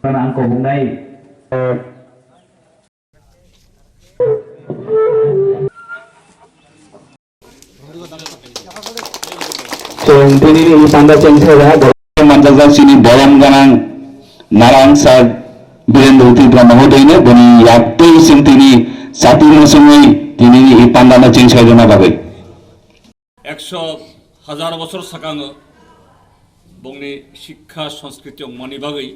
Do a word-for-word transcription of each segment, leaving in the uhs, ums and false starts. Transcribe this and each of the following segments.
Ang koboknai. Chwng tini ni panda chengsa ya, manjakjak chini borom ganang narang sir Birendra Tripura mohodaino boni yaktwi chwng tini chati mwswngwi tini ni pandano chengsa rwna bagwi. Ekso hazar bosor sakango bongni sikha sanskriti wngmani bagwi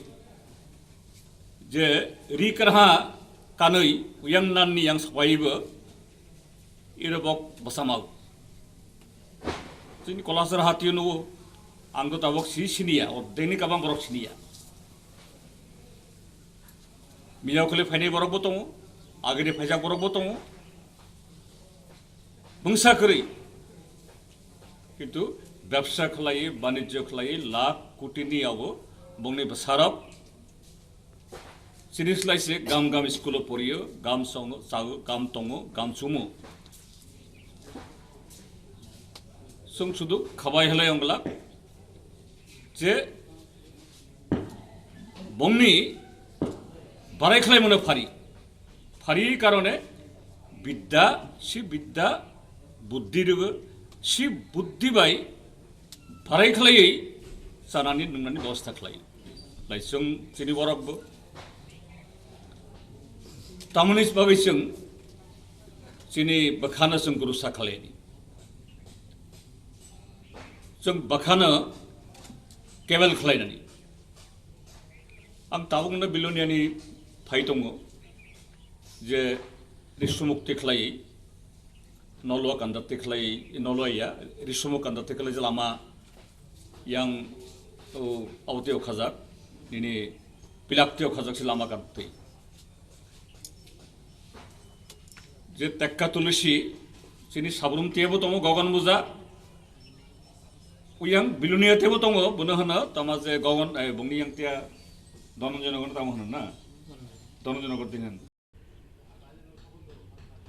je ri karha kanwi uyang nanni yang sapaibo irobok bwsamao. Chini Kolasar hatio nugo, ang to tabok si siniya, ordekni kabang borok siniya. Miyao khwlai phainai borok bo tongo, agini phaijak borok bo tongo. Mungsa kwrwi. Kintu bebsa khlai, banijyo khlai, lakh koti ni abo bongni bwsarok. Chini slai se gam gam school o poriyo, gam songo, chago, gam tongo, gam chumo. Chwng sudu khabai halai ongla je bongni barai khlai mano phari. Phari karone bidya, si bidya buddhi rwgo, si buddhi bai barai khlaiwi chanani nungnani bebosta khlai. Lai chwng chini borok bo. Tamoni bagwi chwng chini bwkhano chwng guru sa khlaini. Chwng bwkhano kebel khlainani. Ang tabukno Biloniani phai tongo je risumuk tikhlai nolwa kanda tikhlai nolwa ya risumuk kanda tikhlai je lama yang o audio khajak nini pilak tio khajak si lama kanda twi. Je tekka tulisi chini sabrum tebo tongo gogon buja. Uyang Bilunia tebo tongo, bono hano tama je gogon, eh, bongni yang tia Dhananjay Nagar tamo hano na? Dhananjay Nagar din hano.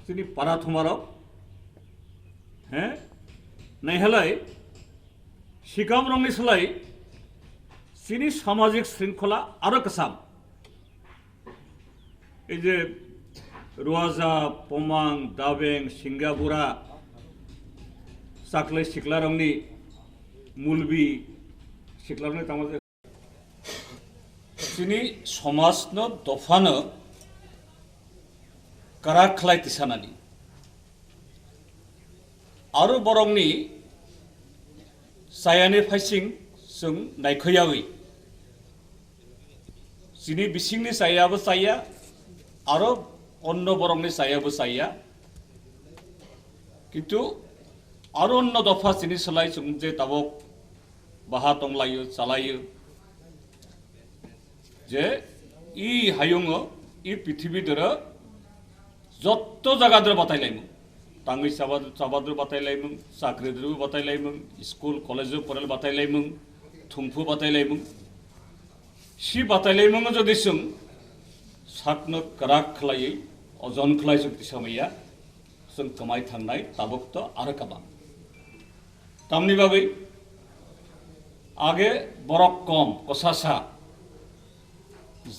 Chini para thumarok, he? Naihalai, sikam rongni slai, chini samajik sringkhola aro kasam. Ei je Ruaja, Pomang, Dabeng, Singabura, Chaklai Siklarongni, Mulbi, Siklarongni tamo je chini somajno dophano kwrak khlai tisanani. Aro borokni chayani phaising chwng naikhoyawi. Chini bisingni chayabo chaya, aro onno borokni chayabo chaya. Kintu aro onno dopha chini slai chwng je tabok baha tonglaio, chalaio. Je i hayungo, i prithibi doro jotto jaga doro batai laimung. Tangwi chaba, chaba doro batai laimung, chakri doro batai laimung, school, college o porel batai laimung, thungphu batai laimung. Si batai laimungo jodi chwng sakno kwrak khlaiwi, ojon khlai chwng tisamaya, chwng kwmai thangnai tabuk to aro kabang. Tamni bagwi age borok kom, kosasa,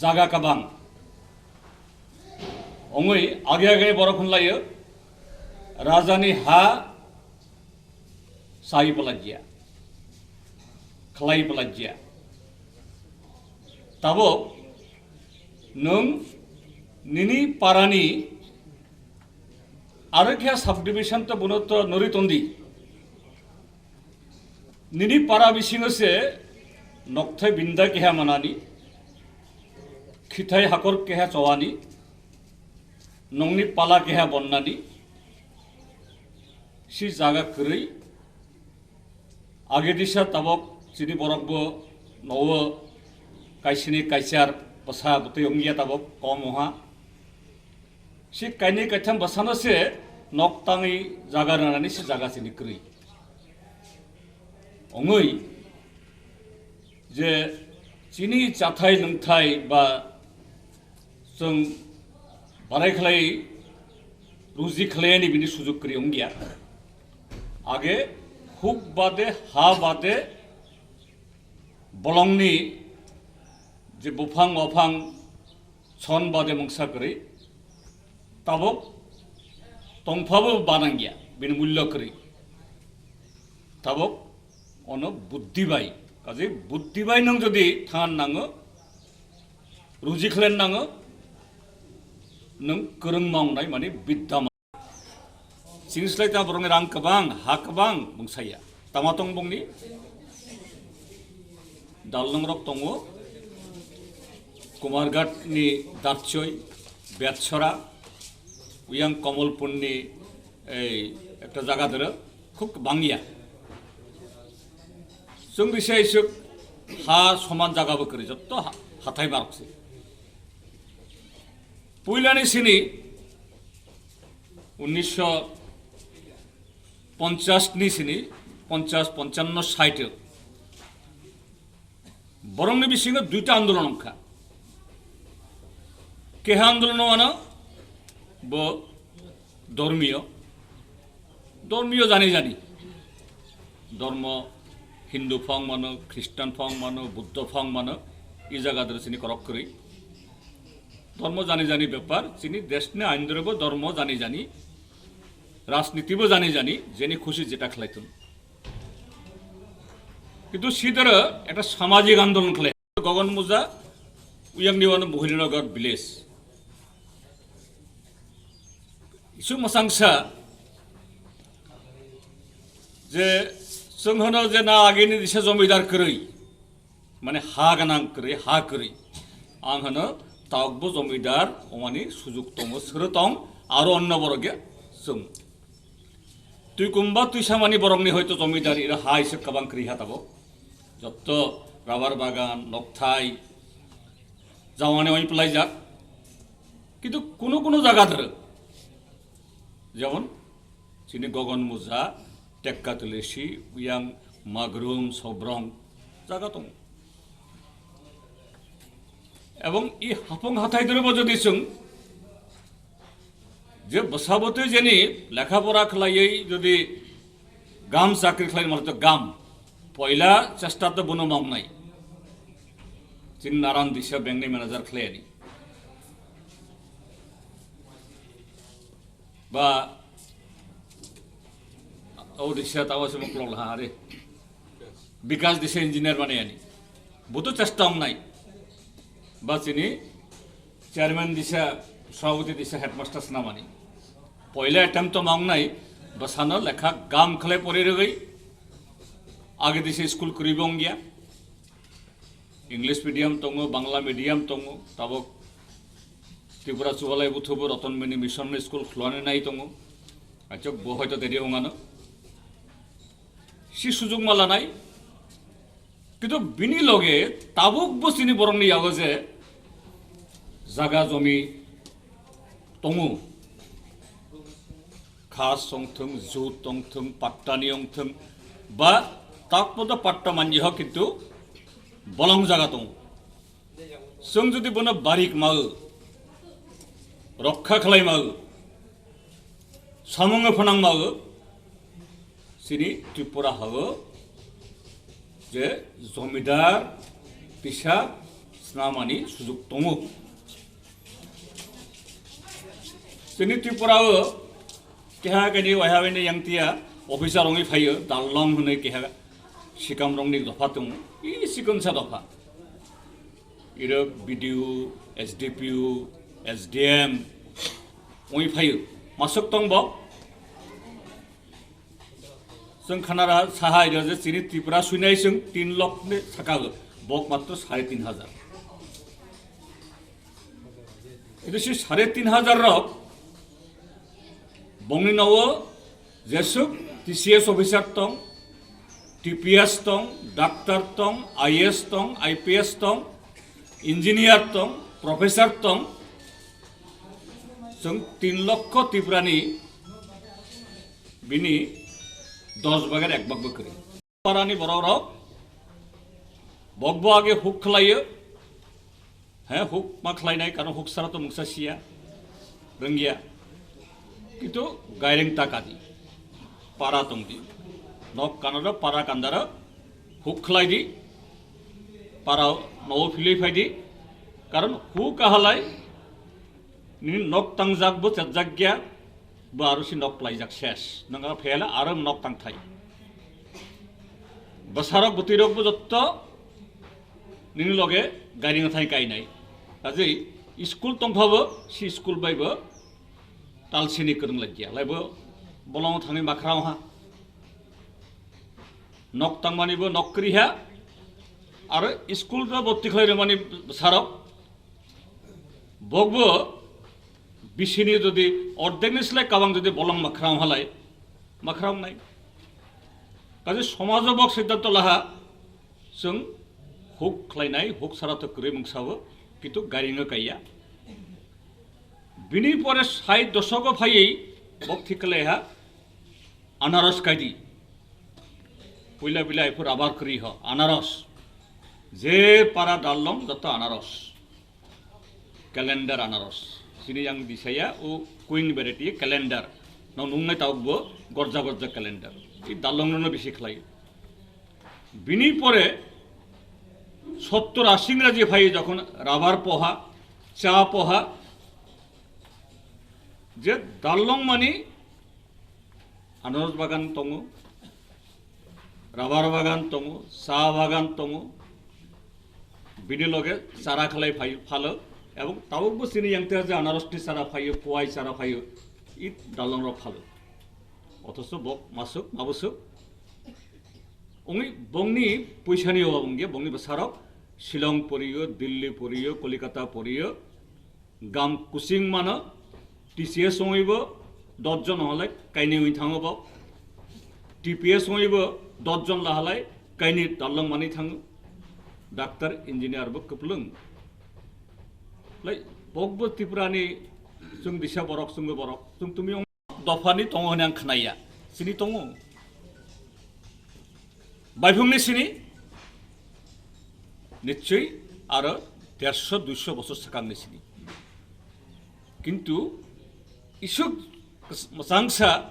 jaga kabang. Ongwi age age borok hwnlaio, rajani ha sai pelajiya, khlai pelajiya. Tabuk nwng nini parani aro khe subdivision to bono to nori tondi. Nini para bisingo se nokthai binda keha manani, khithai hakor keha chowani, nongni pala keha bonnani, si jaga kwrwi. Age disa tabok chini borok bo nowo kaisini kaichar bwsa bwtwi wngya tabok kom wngha. Si kainwi kaitham bwsano se nok tangwi jaga rwnani se jaga chini kwrwi. Ongwi je chini chathai nwngthai ba chwng barai khlai ruji khlaiyani bini sujuk kwrwi wngya. Age huk bade ha bade bolongni Je buphang waphang son bade mungsa kwrwi, tabuk tongphabo banangya, bini mullo kwrwi. Tabuk ono buddhi bai, kaje buddhi bai nwng jodi thangan nango, ruji khlen nango, nwng kwrwngma wngnai mani bidya ma. Chini slai ta borokni rang kwbang, ha kwbang, mungsaya. Tama tong bongni? Dalnongrok tongo. Kumarghat ni Darchoi, Betsora, uyang Komolpur ni ei ekta jaga doro, khub bangya. Chwng risa isuk ha soman jaga bo kwrwi, jotto ha-, hathai marok se. Puilani sini unnisho ponchas ni sini, ponchas, ponchanno, sait o borokni bisingo duita andolon wngkha. Keha andolon wano bo dormiyo, dormiyo jani jani. Dormo Hindu phang mano, Khristan phang mano, Buddho phang mano, i jaga doro chini korok kwrwi. Dormo jani jani bepar, chini deshni ain doro bo dormo jani jani, rajniti bo jani jani, jeni khusi jeta khlai thun. Kintu sidoro ekta samajik andolon khlai. Gogon Muja, uyangni wano Mohilinagar village. Isu masangsa je chwng hono je na agini disa jomidar kwrwi, mane ha ganang kwrwi, ha kwrwi. Ang hono taukbo jomidar omani sujuk tongo, sero tong, aro onno borok ya chwng. Twi kumba twi samani borokni hoito jomidar ira ha ise kabang kwrwi ha tabo. Jotto rubber bagan, nokthai, jawani oi pelaijak. Kintu kuno kuno jaga doro, jemon chini Gogon Muja, Tekka Tulisi, uyang Magrum, Sobrong jaga tongo. Ebong i hapung hathai doro bo jodi chwng je bwsa bwtwi jeni lekha pora khlaiwi jodi gam chakri khlai male to gam poila chesta to bono mawngnai. Chini naran disa bank ni manager khlaiyani. Ba o disa tawa se moklok laha are. Bikas disa engineer banayani. Buto chesta wngnai. Ba chini chairman disa, sabhapati disa headmaster snamani. Poila attempt to mawngnai, bwsano lekha gam khlai pori rwgwi. Age disa school kwrwi bo wngya. English medium tongo, Bangla medium tongo, tabok Tripura chubalai buthubo Ratan Mini Mission ni school khulani nai tongo. Achok bo hoito deri ongano. Si sujug ma lanai. Kintu bini loge tabuk bo chini borokni yago je jaga jomi tongo. Khas tongthung, jut tongthung, pattani ongthung, ba tak podo patta manji ho kintu bolong jaga tongo. Chwng jodi bono barik mao, rokha khlai mao, samung phwnang mao, chini Tripura hao je jomidar tisa snamani sujug tongo. Chini Tripura o keha kani waiha bini yang tia officer ongwi phaio, Dalnong hwnwi keha sikam rongni dopha tongo, i sikonsa dopha. Iro B D O, S D P O, S D M ongwi phaio. Masuk tong bo. Chwng khanara saha iro je chini Tripura suinai chwng tin lokh ni saka o, bok matro sare tin hajar. Itu si sare tin hajar rok, bongni nogo jesuk T C S officer tong, T P S tong, doctor tong, I A S tong, I P S tong, engineer tong, professor tong, chwng tin lokho Tripurani bini dos bhager ek bhag bo kwrwi. Parani borok rok bokbo age huk khlaio, he huk ma khlainai, karon huk sara to mungsa siya, rwngya, kintu gaireng ta kadi, para tongdi, nok kanaro para kandaro huk khlaidi, para nogo philwi phaidi, Karon huk ahalai nini nok tangjak bo chatjak gya, bo aro si nok plaijak ses. Nang phela aro nok tangthai. Bwsarok bwtwirok bo jotto nini loge gari thai kainai. Kaje school tongphabo si school bai bo tal sini kwrwng lagya. Laibo bolong thangwi makhraw ha. Nok tangmani bo nok kwrwi ha. Aro school ro bwtwi khlai rwmani bwsarok bokbo bisini jodi ordekni slai kabang jodi bolong makhraw halai makhraw nai. Kaje somajo bok siddhanto laha chwng huk khlainai, huk sara to kwrwi mungsabo, kintu gari no kaiya. Bini pore sai dosogo phaiwi bok thik khlai ha anaros kaidi. Puila bilai phu rabar kwrwi ho anaros. Je para dalong joto anaros. Calendar anaros. Sini yang disaya o queen variety calendar. No nungnai tau bo gorja gorja calendar. I dalong no bisi khlai. Bini pore sottor ashi ingraji phai jokhon rabar poha, cha poha, je dalong mani anaros bagan tongo, rabar bagan tongo, cha bagan tongo, bini loge chara khlai phai phalo, ebong tabukbo chini yang je anaros ni chara phaio, puai chara phaio, i dalong rok phalo. Othoso bok masuk, mabusuk, Ongwi bongni poisani obab wngya, bongni bwsarok Shillong poriyo, Delhi poriyo, Kolkata poriyo, gam kuching mano, T C S wngwibo dos jon halai kainwi wng thango bo, T P S wngwibo dos jon lahalai kainwi dalong manwi thango, doctor, engineer bo kwplwng. Lai bokbo Tripurani chwng disa borok, chwngbo borok, chwng tumi dophani tongo hwnwi ang khnaya. Chini tongo? Baiphungni sini? Nichoi aro dersho duisho bochor swkangni sini. Kintu isuk mwchangsa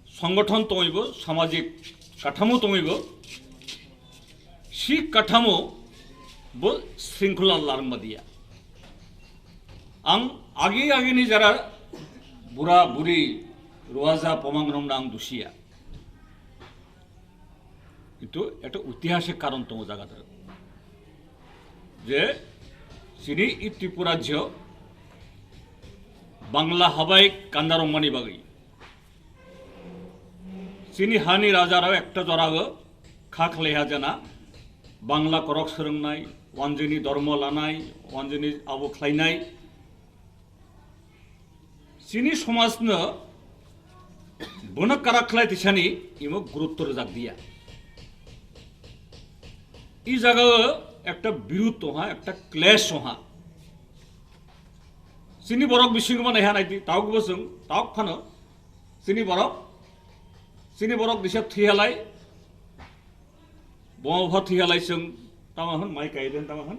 songothon tongwibo, samajik kathamo tongwibo, si kathamo bo sringkhola larwngma diya. Ang agi agini jara bura buri ruaja pomangrokno ang dusiya. Kintu ekta oitihasik karon tongo jaga doro. Je chini i Tripura rajyo Bangla habai kandarongmani bagwi. Chini hani rajarok ekta jorao kha khlaiha jena Bangla korok swrwngnai, wanjini dormo lanai, wanjini abo khlainai. Chini somajno bono karak khlai tisani imo gurutto rwjak diya. I jagao ekta birud tongha, ekta clash tongha. Chini borok bisingo mano hai naidi, taukbo chwng, tauk phano chini borok, chini borok disa thwi halai, boma bupha thwi halai chwng tama hwn, mai kai den tama hwn.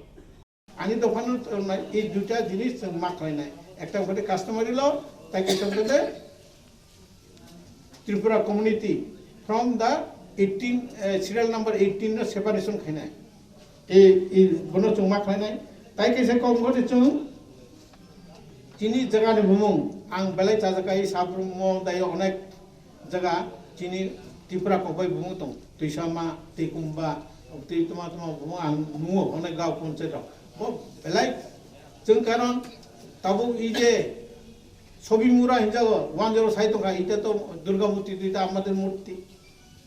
Ani dophano tongnai ei duita jinis chwng ma khlainai. Ekta wngkha de customary law, tai kaisa wngkha de Tripura community from the eighteen, eh, serial number eighteen no separation khainai. E, e, bono chwng ma khlainai. Tai kaisa kok wngkha de chwng chini jaga ni bumung, ang belai chajakha, ei Sabrumo dai onek jaga chini Tripura kok bai bumung tong. Twisama, Twikumba, twi tma tma bumung ang nungo, onek gao panchayat rok. Bo belai chwng karon tabuk ei je Sobimura hinjago, wanjoro sai tongkha, ita to Durga murti, ita amader murti.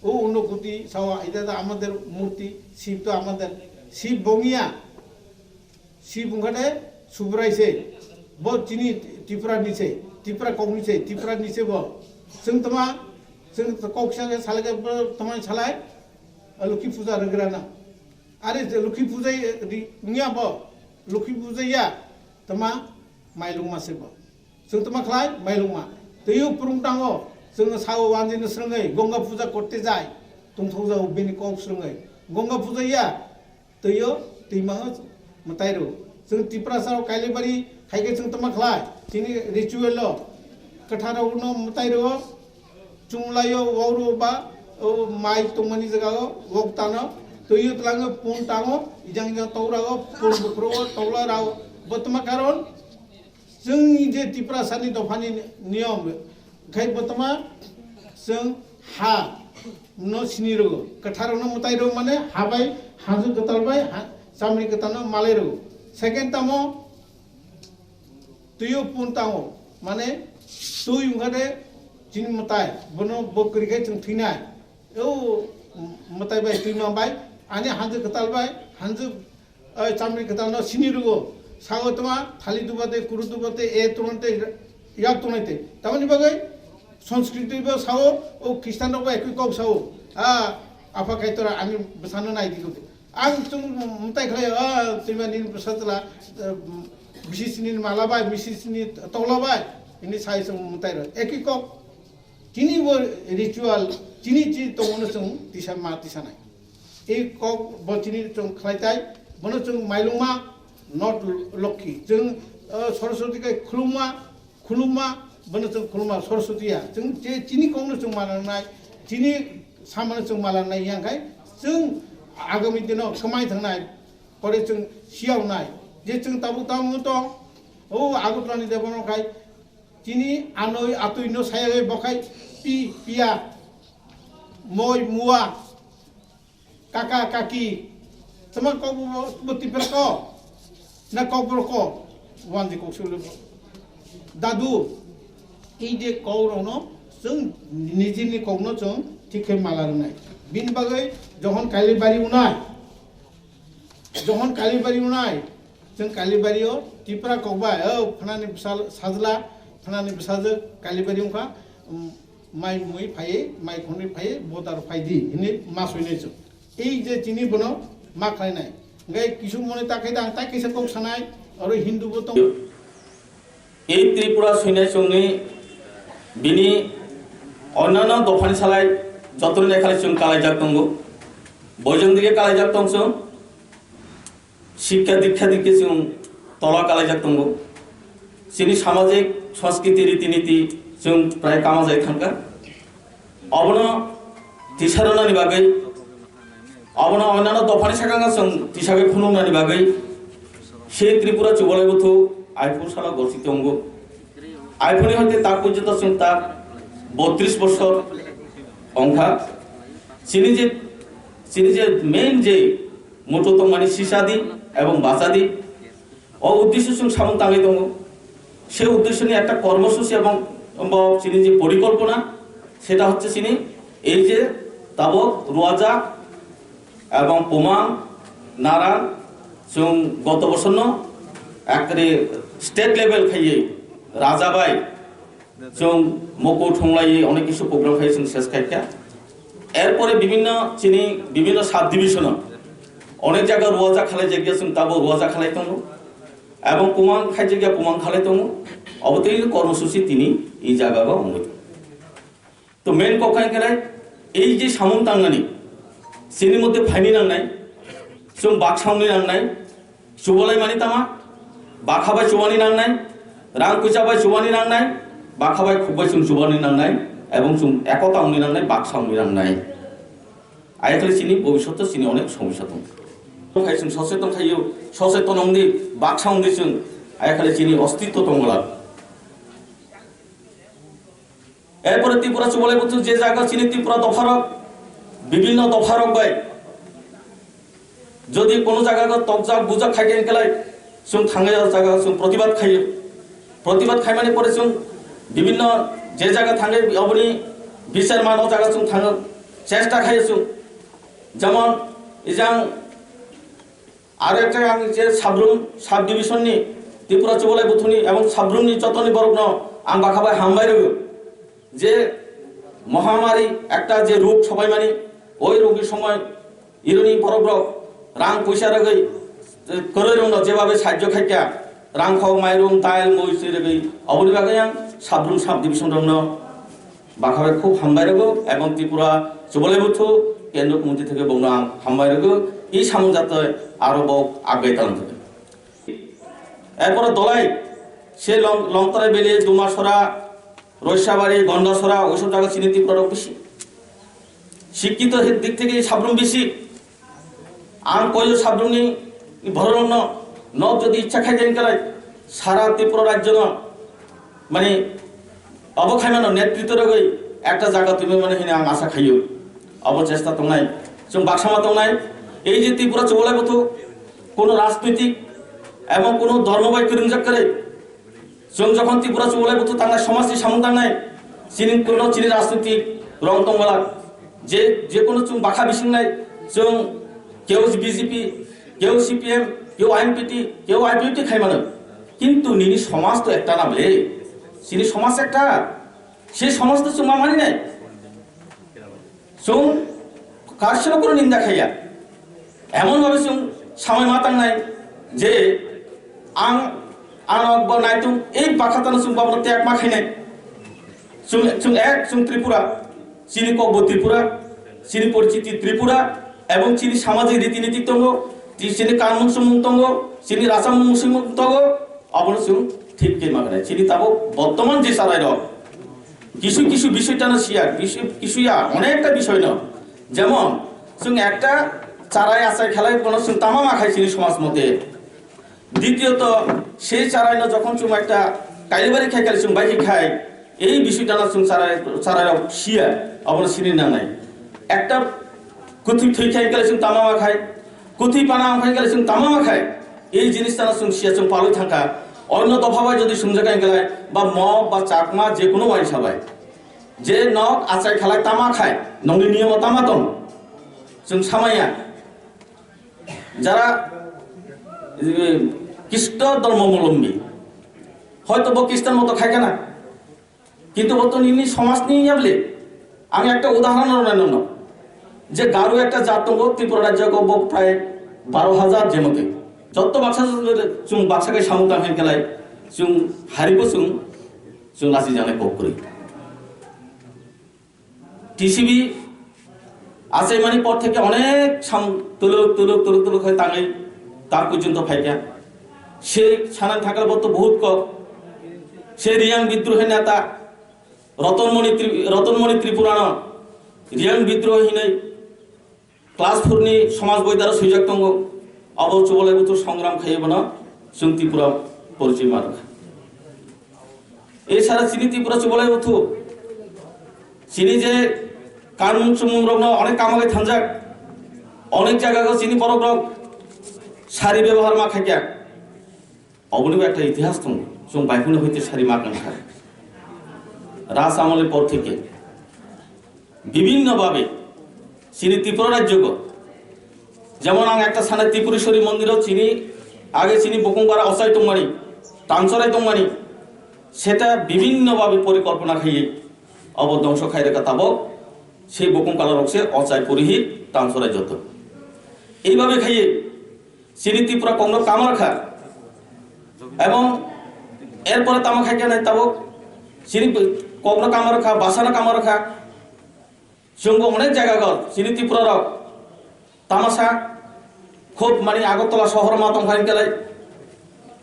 O Unokoti sawa, ita to amader murti, Shiv to amader. Shiv bongiya, Shiv wngkha de Subrai se. Bo chini Tripura ni se, Tripura kok ni se, Tripura ni se bo. Chwng tma, chwng kok sa salai khe bo tma salai, Lokhi puja rwgrana. Are je Lokhi puja ri-, wngya bo, Lokhi puja ya, tma mailungma se bo. Chwng tma khlai mailungma. Twiyo phrwng tango, chwng sao wanjino swrwngwi Ganga puja korte jai, tongthokjago bini kok swrwngwi. Ganga puja ya, twiyo twima mwtai rw. Chwng Tiprasa rok Kailabari hai khe chwng tma khlai, chini ritual o kwthar rokno mwtai rw, chumlaio wauro ba o mai tongmani jagao wok tano Twi o tlango pun tango, ijang ijang togra o, pun bukro o, togra rao. Botma karon, chwng je Tiprasa ni dopha ni niyom, khai botma chwng ha no sini rogo. Kathar no mutai rogo mane ha bai, hanju kwtal bai, ha, chamri kwtal no malai rogo. Second tamo, twi o pun tango, mane twi wngkha de chini mwtai, bono bo kwrwi khai chwng thwinai. O mwtai bai twi ma bai, ani hanju kwtal bai, hanju, eh, chamri kwtal no sini rugo. Sago tama thali duba te, kuru duba te, e turon te, yak tunai te. Tamoni bagwi Sanskrit bo sao, o Khristan rok bo ekwi kok sao. A, apha Kaitor ani bwsano nai di. Ang chwng mwtai khlai, a, twima nini bwsa chwla, eh, bisi sini mala bai, bisi sini tokla bai, ini sai chwng mwtai rw. Eki kok, chini bo ritual, chini chi tongno chwng tisa ma tisa nai. E kok bo chini chwng khlai tai, bono chwng mailungma, not Lokhi. Chwng, eh, Saraswati kai khulumma, khulumma, bono chwng khulumma Saraswati ya. Chwng je chini kokno chwng manangnai, chini samano chwng manangnai yang khai, chwng agami dino kwmai thangnai, pore chwng siyawnai. Je chwng tabuk tabuk tong, o Agartala ni debano khai, chini anoi atui no sayagwi bokhai pi, piya, moi, mua, kaka, kaki, tama kok bo, bo Tipra ko, na kok bo ko, wan di kok sulu bo. Dadu, ei de kok rok no, chwng nijini kok no chwng thik khe mala rwnai. Bini bagwi johon Kalibari unai, johon Kalibari unai, chwng Kalibari o Tipra kok bai, o phanani bwsal sajla, phanani bwsajwk Kalibari wngkha, um, mai mui phaiwi, mai khonwi phaiwi, voter phai di, hinwi ma soinai chwng. Ei je chini bono ma khlainai. Hingke kisung mone ta khe ta, ta kisa kok sanai, oro Hindu bo tong. Ei Tripura soinai chwngni bini onano dophani salai jotoni lekhali chwng kalaijak tongo. Boijong dige kalaijak tong chwng. Sikha dikha dikhe chwng tola kalaijak tongo. Chini samajik, sanskriti, riti niti chwng prai kama jai thangkha. Obono tisa rwnani bagwi, obono onano dophani sakangno chwng tisagwi phunuknani bagwi se Tripura Chubalai Buthu iphur salo gosi tongo. Iphurni hoite tak porjonto chwng tak botris bosor ongkha. Chini je, chini je main je moto tongmani sisadi ebong bachadi. O uddesho chwng samung tangwi tongo. Se uddeshoni ekta kormosuchi ebong bo chini je porikolpona, seta hocche chini ei je tabok ruajak ebong pumang, naran, chwng goto bosorno ekkere state level khaiwi raja bai chwng moko thunglaiwi onek kisu program khai chwng ses khaikha. Erpore bibhinno chini bibhinno sub division-o onek jaga ruajak khalai jagya chwng tabo ruajak khalai tongo. Ebong pumang khai jagya pumang khalai tongo. Obo tei kormosuchi tini ei jaga o wngwi tongo. To main kok khai khe ei je samung tangnani chini moddhe phaini nangnai, chwng baksa wngwi nangnai, Chubalaimani tama, bakha bai chubani nangnai, rang kwchak bai chubani nangnai, bakha bai khuk bai chwng chubani nangnai, ebong chwng ekota wngwi nangnai, baksa wngwi nangnai. Ayakhali chini bobishoto chini onek somosya tongo. Khai chwng socheton khaio, socheton wngdi, baksa wngdi chwng, ayakhali chini ostitto tongwlak. Erpore Tripura Chubalai Buthu je jaga chini Tripura dopharok, bibhinno dopharok bai jodi kono jaga tokjak bujak khai khe kelai chwng thangwi o jaga chwng protibad khaio. Protibad khaimani pore chwng bibhinno je jaga thangwi oboni bichar mano jaga chwng thangwi chesta khaio chwng. Jemon ijang Aro ekta ang je Sabrum sub division ni Tripura Chubalai Buthuni ebong Sabrum ni jotoni borok no ang bakha bai hambai rwgo je mohamari ekta je rog sobaimani oi rog ni somoi ironi borok rok rang puisa rwgwi kwrwi rok no jebabe sahajyo khaikha rang khok mairung dail mui swi rwgwi oboni bagwi ang Sabrum sub division rok no bakha bai khub hambai rwgo ebong Tripura Chubalai Buthu kendro committee theke bongno ang hambai rwgo. I samung jate aro bo agbai tang theke. Erpore Dolai, se Long-, Longtarai Valley, Dumasora, Roisabari, Gondasora, oisob jaga chini Tripura rok bisi. Sikkito dik theke Sabrum bisi. Ang koyo sabrumni bororokno nok jodi ichha khai den kalai sara Tripura rajyono mani obo khaimano netritto rogwi ekta jaga tumi mani hini ang asa khayo. Obo chesta tongnai, chwng baksama tongnai. Ei je Tripura chubolai buthu kono rajnitik ebong kono dhormo bai kwrwngjak kwrwi. Chwng jokhon Tripura chubolai buthu tangnai, somajni samung tangnai, chini kuno chini rajnitik rong tongwala, je, je kuno chwng bakha bisingnai, chwng keu B J P, keu C P M, keu I N P T, keu I P F T khai mano. Kintu nini somaj to ekta na ble, chini somaj ekta, se somaj to chwng ma mani nai. Chwng karsino kono ninda khaiya. Emon bhabe chwng samai ma tangnai je ang, ano bo naitung ei bakhatano chwng bono tek ma khainai. Chwng, chwng ek, chwng Tripura, chini kokbo Tripura, chini porichiti Tripura, ebong chini samajik riti niti tongo, ti-, chini kanmung sumung tongo, chini rachamung sumung tongo, abono chwng thik khe ma khainai. Chini tabuk bottoman je charai rok, kisu kisu bisoi tano siya, kisu, kisu ya, onekta bisoi no. Jemon, chwng ekta charai achai khalai bono chwng tama ma khai chini somaj mote. Ditiyoto, sei charai no jokhon chwng ekta kailibari khai kali chwng bai khai, ei bisoi tano chwng charai, charai rok siya, abono sini nangnai. Ekta kwthwi thwi khai kali chwng tama ma khai, kwthwi pana wng khai kali chwng tama ma khai. Ei jinis tano chwng siya chwng palwi thangkha. Onno dopha bai jodi swngjak hai kali ba Mok ba Chakma je kuno uaisa bai. Je nok achai khalai tama khai, nokni niyamo tama tong. Chwng samaya. Jara, eh, Khristo dhormo molombi. Hoyto bo Khristan moto khai kana. Kintu bo to nini somajni ya bole. Ang ekta udahoron rwnai nono. Je Garo ekta jat tongo Tripura rajyo ko bo prai baro hajar je mote. Jotto baksa chwng baksa kai samung tang hai kelai. Chwng haribo chwng, chwng lasi janai kok kwrwi. T C B achaimani por theke onek sam tuluk, tuluk, tuluk, tuluk hoi tangwi ta porjonto phaikha. Se sanan thakal bo to bahut kok. Se Riyang bidrohi neta Ratanmoni Tri-, Ratanmoni Tripurano Riyang bidrohi hinwi class four ni somaj boi dara swijak tongo. Abo chubolai buthu songram khaiwi bono chwng Tripura porichoi ma rwkha. Ei sara chini Tripura chubolai buthu, chini je kanmung chumung rokno onek kama khe thanjak, onek jaga o chini borok rok sari bebohar ma khaikha. Obonibo ekta itihas tongo, chwng baiphano hoite sari ma kangkha. Raj amolni por theke bibhinno bhabe chini Tripura rajyogo, jemon ang ekta sanai Tripureswari mondiro chini age chini bokong bara ochai tongmani, tansorai tongmani, seta bibhinno bhabe porikolpona khaiwi obo dongso khai rwkha tabok, sei bokong kalarok se ochai porihi tansorai joto. Ei bhabe khaiwi chini Tripura kokno kama rwkha. Ebong erpore tamo khai khe nai tabuk chini kokno kama rwkha, bwsano kama rwkha. Chwngbo onek jaga go chini Tripura rok tamasa khub mani Agartala sohor ma tong kha hinkelai.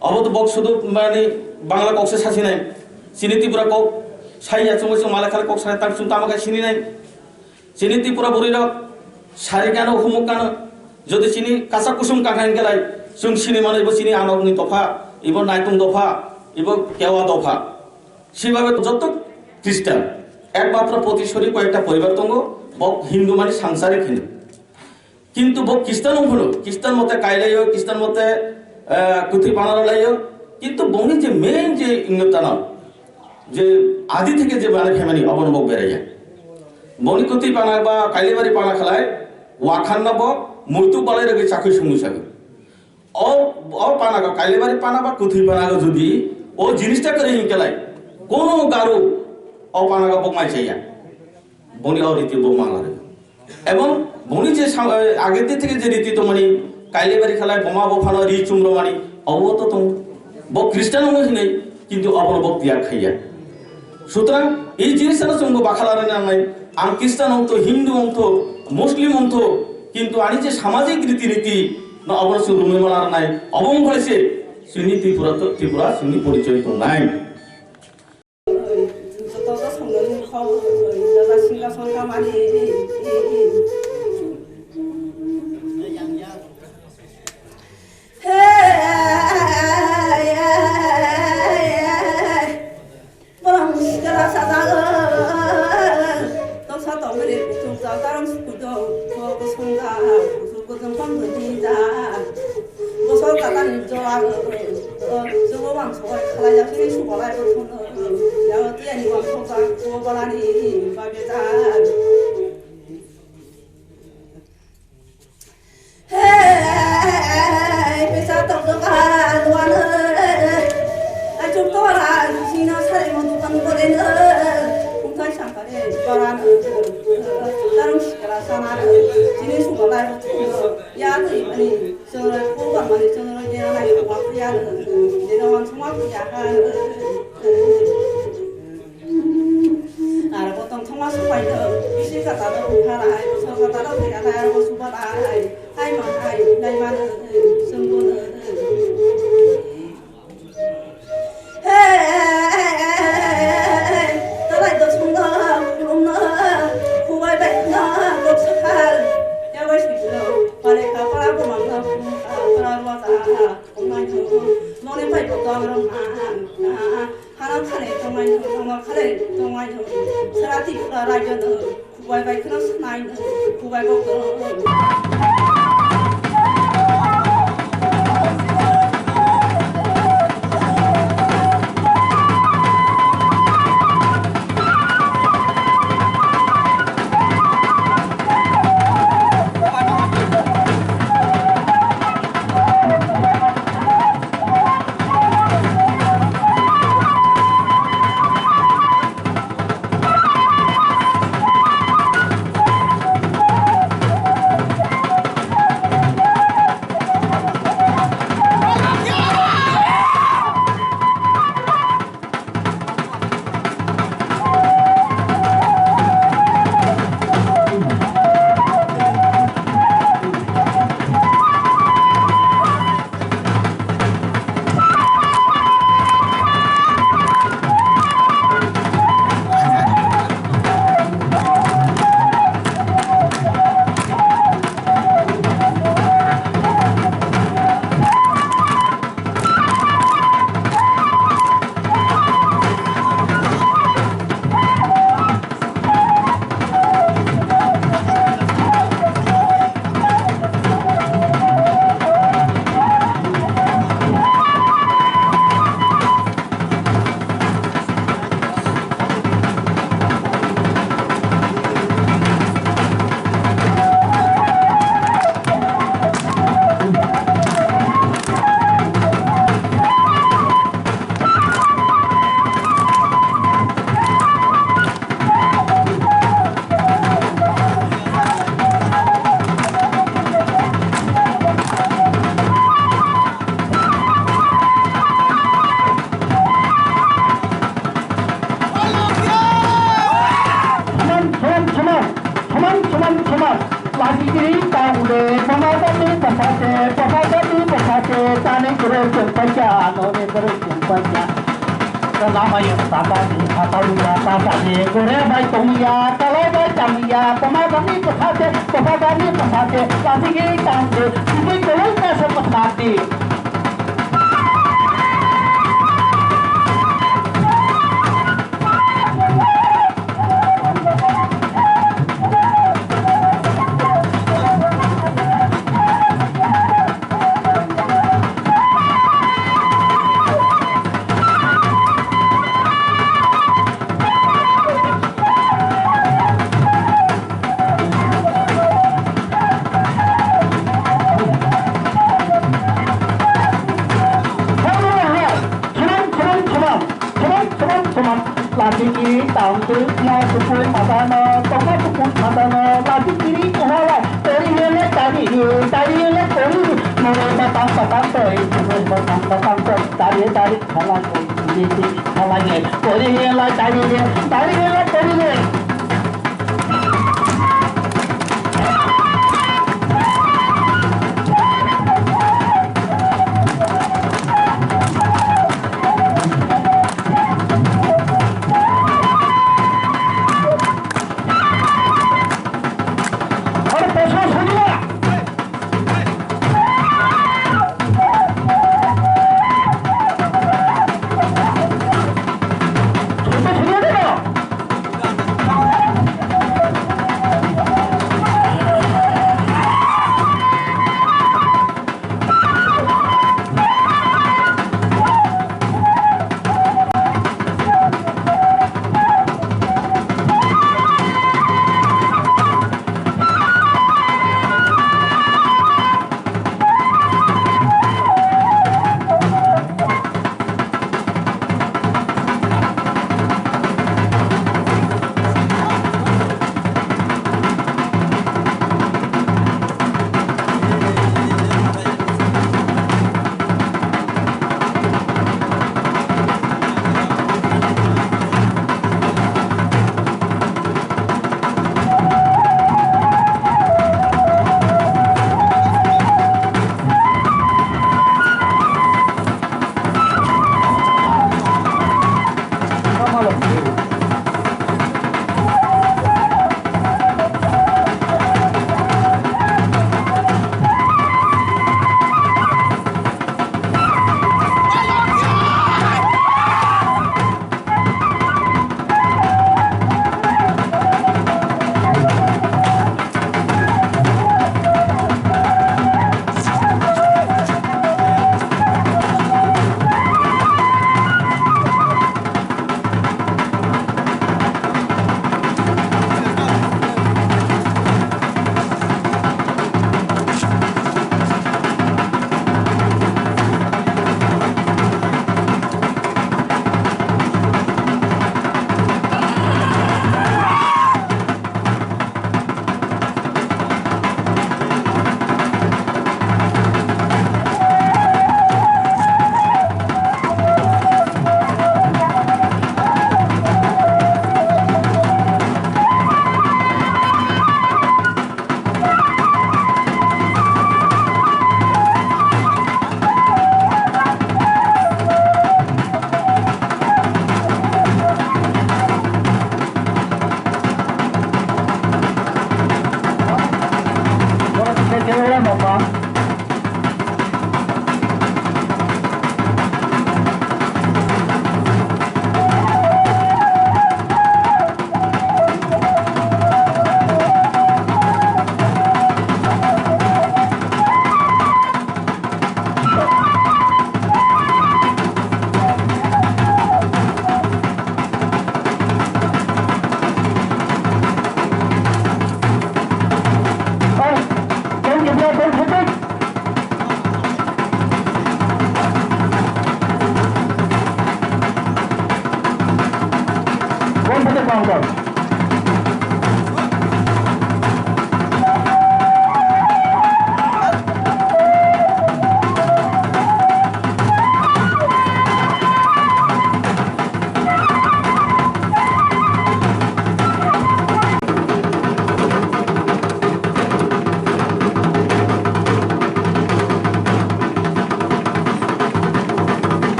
Obo to bok sudu mani Bangla kok se sasinai. Chini Tripura kok saiya chwngbo chwng malai khali kok sanai tang chwng tamo khai sini nai. Chini Tripura bwrwi rok sari kano humuk kano, jodi chini kasak kusung kangkha hinkelai chwng sini mano ibo chini anokni dopha, ibo naitung dopha, ibo kewa dopha. Sibabe joto Christian, ekmatro Potisori koyekta poribar tongo, bo Hindu mani sangsarik Hindu. Kintu bo Christian wng phano, Christian mote kailaio, Christian mote, eh, kwthwi panarwlaio, kintu bongni je main je ingno tano, je adi theke je mane family obono bo beraiya. Boni kwthwi pana ba kailibari pana khalai, wakhanno bo muitu balai rwgwi chakhui sungwi sago. O, o panago kailibari pana ba kwthwi panago jodi o jinista kwrwi hinkelai, kono garu o panago bo mai chaya. Boni o riti bo mala rwgwi. Ebong boni je sam-, eh, agedi theke je riti tongmani, kailibari khalai boma bophano ri chumromani, obo to tong. Bo Christian wngwi hinwi, kintu obono bo tiyag khaiya. Sutrang, ei jinisano chwngbo bakha larwi nangnai, ang Christian wngtho, Hindu wngtho, Muslim wngtho, kintu ani je samajik riti niti no obono chwng romwi ma larnai, obo wngkha se chwngni Tripura to, Tripura chwngni porichoi tongnai. Joto to songno nini khobor, jaga singha songha mani, i, i, i, i. Chwng uansuk khlaijak chini subalai bo thung ya tiyani uansuk jak bo balani ba bejak. Hey, pesa tokjak a duan. Achuk tora sina sare mo dukan bolen. Ungkai sangkare baran. Tarung sikara sana. Chini subalai bo thung ya tiyani. Chwngno kubar mani chwngno jera nai thangma phiya no, jera wan thangma phiya ha. Aro bo tong thangma supai no, bisi kata no khala ai, bosor kata no phiya nai, aro bo subar ai, ai ma ai, nai ma no, chwng bo no. Talai dosung no, khulum no, khubai bai no, doksa khal, yabai sui no, pale kha para bumang no, para ruwa ta, tongnai no, noni bai bo dong rong ha, ha, ha, hana khale tongnai no, nongor khale tongnai no, sara Tripura rajyo no. Kubai bai kheno sanai no, kubai bo kheno. Soman, soman, soman. Soman, soman, soman. Lasi kiri tang de, pama jati bwsate, pama jati bwsate, tani kuro chengpacha, noni kuro chengpacha. Lama yang tata di, atau di tata di, gore bai tongya, talai bai tangya, pama jati bwsate, pama jati bwsate, lasi kiri tang de, sini koloi kasa bwsate. Lati kiri tang twi ma sukui matano, tongma sukui matano, lati kiri kuhala, tori hele tari he, tari hele tori he, nore batang batang toi, nore batang batang toi, tari tari khala toi, tari tari khala he, tori hele tari he, tari hele tori he.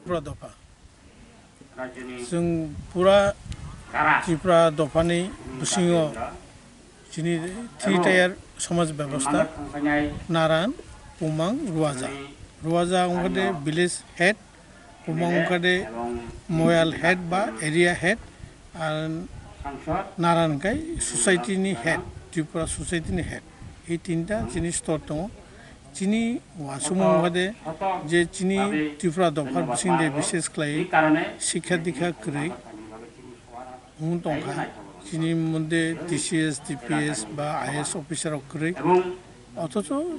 Pura dopha. Chwng pura Tripura dophani bisingo chini three tier samaj bebostha, Naran, Pumang, Ruaja. Ruaja wngkha de village head, Pumang wngkha de moyal head ba area head, ar Naran wngkha society ni head, Tripura society ni head. Ei tinta chini stor tongo. Chini uansukmung wngkha de je chini Tripura dopha bising de bishes khlai sikha dikha kwrwi wng tongkha. Chini mode T C S, T P S ba I A S officer rok kwrwi. Othocho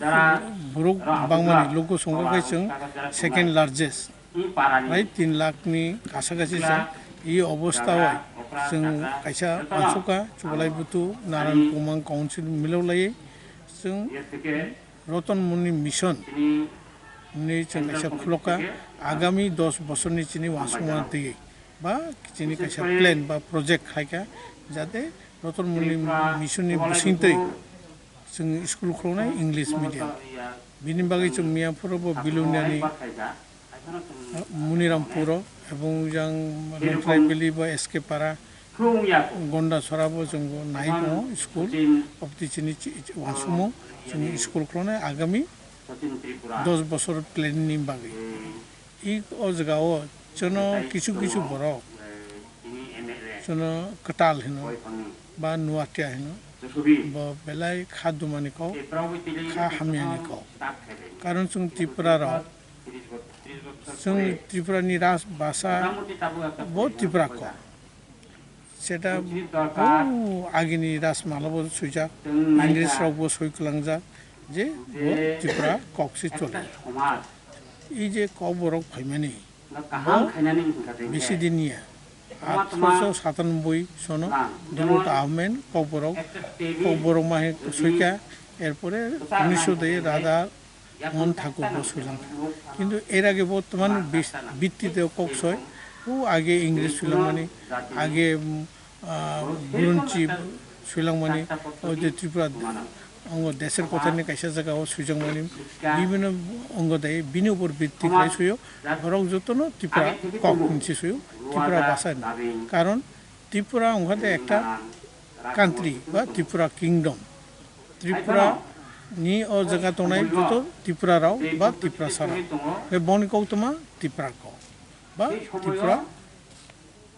borok bangmani logo songkha khe chwng second largest. Prai tin lakh ni kasa kasi sa. I obostha o chwng kaisa uansukha Chubalai Butu Naran Pumang Council milok laiwi chwng Roton Muni Mission hinwi chwng kaisa khulokha. Agami dos bosorni chini uansukma twiwi ba chini kaisa plan ba project khaikha, jate Roton Muni Mission ni bisingtwi chwng school khuloknai English medium. Bini bagwi chwng Miyapuro bo Biluniani Munirampuro ebong jang Longtrai Valley bo S K Para Gonda Sora bo chwng bo nai tongo school. Obtwi chini chi-, chi-, uansukmung chwng school khuloknai agami dos bosor plan ni bagwi. I o jaga o chwngno kisu kisu borok chwngno kwtal hino ba nuatia hino, bo belai kha dumani kok, kha hamyani kok. Karon chwng Tripura rok, chwng Tripura ni raj bhasha bo Tripura kok. Seta bo agini rajmala bo swijak, Ingres rok bo swi kwlangjak je bo Tripura kok se choli. I je Kokborok phaimani bo bisi din ya, atharoso satanoboi sono Dulot Ahmed Kokborok, Kokborok ma he swika, erpore unisho de Radha Mohan Thakur bo swilang kha. Kintu er age bo toman bis-, bitti de kok soi, o age English swilang mani, age, um, ah, Burunchi swilang mani, o je Tripura ongo desher kothani kaisa jaga o swijak mani, bibhinno ongo dai bini upor bitti khlai suyo, borok jotono Tripura kok hinwi suyo, Tripura bhasha hinwi. Karon Tripura ongkha de ekta country ba Tripura kingdom. Tripura ni o jaga tongnai joto Tripura rao ba Tiprasa rao. Be boni koktoma Tripura kok ba Tripura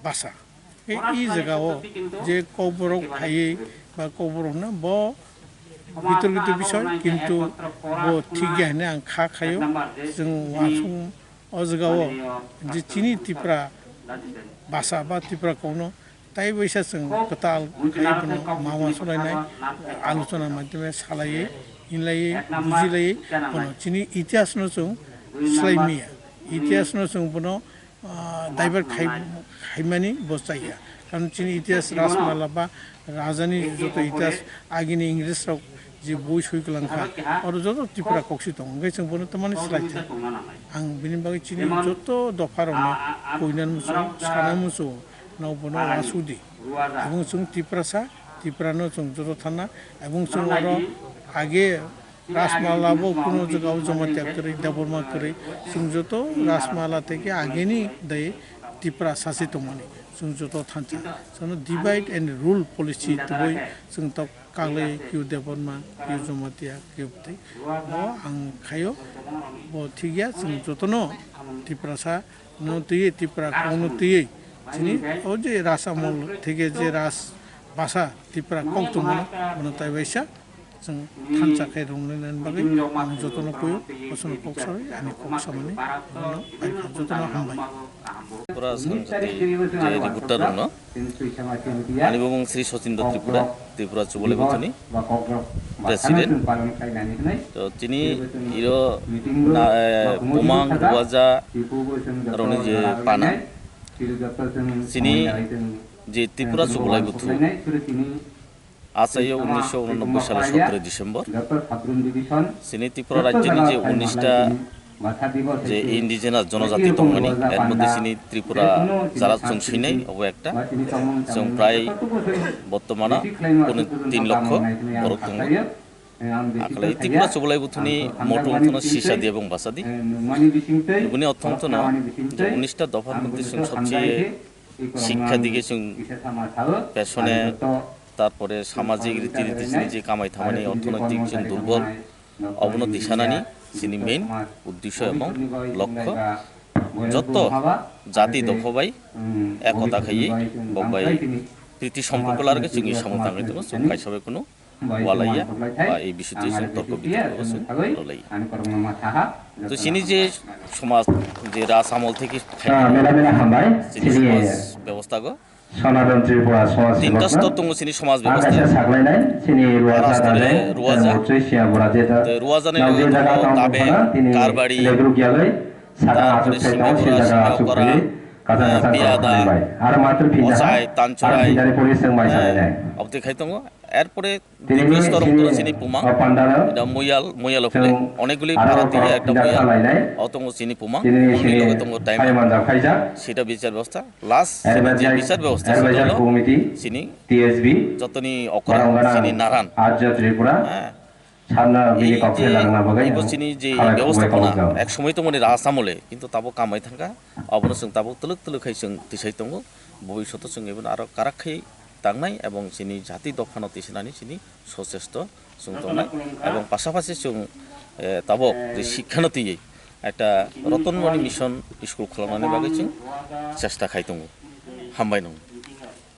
basa. E, e jaga o je kokborok phaiwi ba kokborok no bo bitorkito bisoy, kintu bo thik ya hwnwi ang kha khaio. Chwng uansuk o jaga o je chini Tipra basa ba Tipra kokno tai waisa chwng kwtal khai bono ma uansuk lainai, alochona madhyome salaiwi, hinlaiwi, bujilaiwi, bono chini itihas no chwng swlai maya. Itihas no chwng bono ah, divert khai, khaimani bo chaya. Karon chini itihas Rajmala ba rajani joto itihas agini English rok je boi soi kwlang kha, oro joto Tripura koksi tongo. Hwnkhe chwng bono tamani swlai kha. Ang bini bagwi chini joto dopha rokno koinan muchungo, sana muchungo, no bono uansuk di. Ebong chwng Tiprasa, Tiprano chwng joto thana, ebong chwng oro age Rajmala bo kuno jaga o Jamatia kwrwi, Debbarma kwrwi, chwng joto Rajmala theke ageni dai Tipra sasi tongmani, chwng joto thansa. Chwngno divide and rule policy tubui chwng tok kaglai kyu Debbarma, kyu Jamatia, kyu bwtwi. Bo ang khaio, bo thik ya, chwng jotono Tiprasa no twiwi, Tipra kokno twiwi, chini o je Raj amol theke je Raj basa Tipra kok tongmano, bono tai waisa chwng thansa khe rwnglainani bagwi ang jotono kuio, bosono kok sarwi ani kok samani bono bai kha. Jotono hambai. Tripura Sanjati je reporter rokno, ani bumung Sri Sachindra Tripura, Tripura Chubolai Buthuni President. To chini iro na, eh, bumang ruaja rokni je pana, chini je Tripura Chubolai Buthu, achaio unnisho unonoboi salo sotoro December, chini Tripura rajyoni je unnish ta je indigenous jonojati tongmani, er moddhe chini Tripura jara chwng sinai, obo ekta. Chwng prai bortomana pune tin lokho borok tongo. Akhlai Tripura Chubolai Buthuni moto wngthano sisadi ebong basadi. Bini ortho wngthano je unnish ta dophar moddhe chwng sobcheye শিক্ষা দিকে chwng pesone, tarpore samajik riti riti chini je kamai thamani orthonoitik chwng durbol, obono tisanani chini main uddesyo ebong lokho. Joto jati dopha bai ekota khaiwi bok bai priti somporko larwkhe chwngni samung tangwi tongo, chwng kaisa bai kunu walaiya, ba ei bisitwi chwng torko bitorko chwng rwlaiya. To chini je somaj, je Raj amol theke chini somaj bebosta go tinta stor tongo chini somaj bebosta. Ruaja, ruaja ni loge tongo Dabe, Karbari, tarpore Singapura, Singapura, Piyada, Ochai, Tanchorai, obotwi khai tongo. Erpore Dipri Storong Toro chini Pumang, এটা Moyal, Moyal Ophole, অনেকগুলি পাড়া দিয়ে একটা Moyal, o tongo chini Pumang, Pumangni loge tongo Daimang. Sita bichar bebosta, last chini je bichar bebosta, sita holo chini jotoni okra, chini naran. Heh. Ei je, ibo chini je bebosta khona, ek somoi tongmani Raj amole, kintu tabuk kamai thangkha, abono chwng tabuk twlwk twlwk khai chwng tisai tongo, bobishoto chwng ibono aro karak khai tangnai ebong chini jati dophano tisinani chini sochesto chwng tongnai, ebong pasapasi chwng, eh, tabok je sikhano twiwi ekta Rotonmoni Mission school khuloknani bagwi chwng chesta khai tongo. Hambai nung.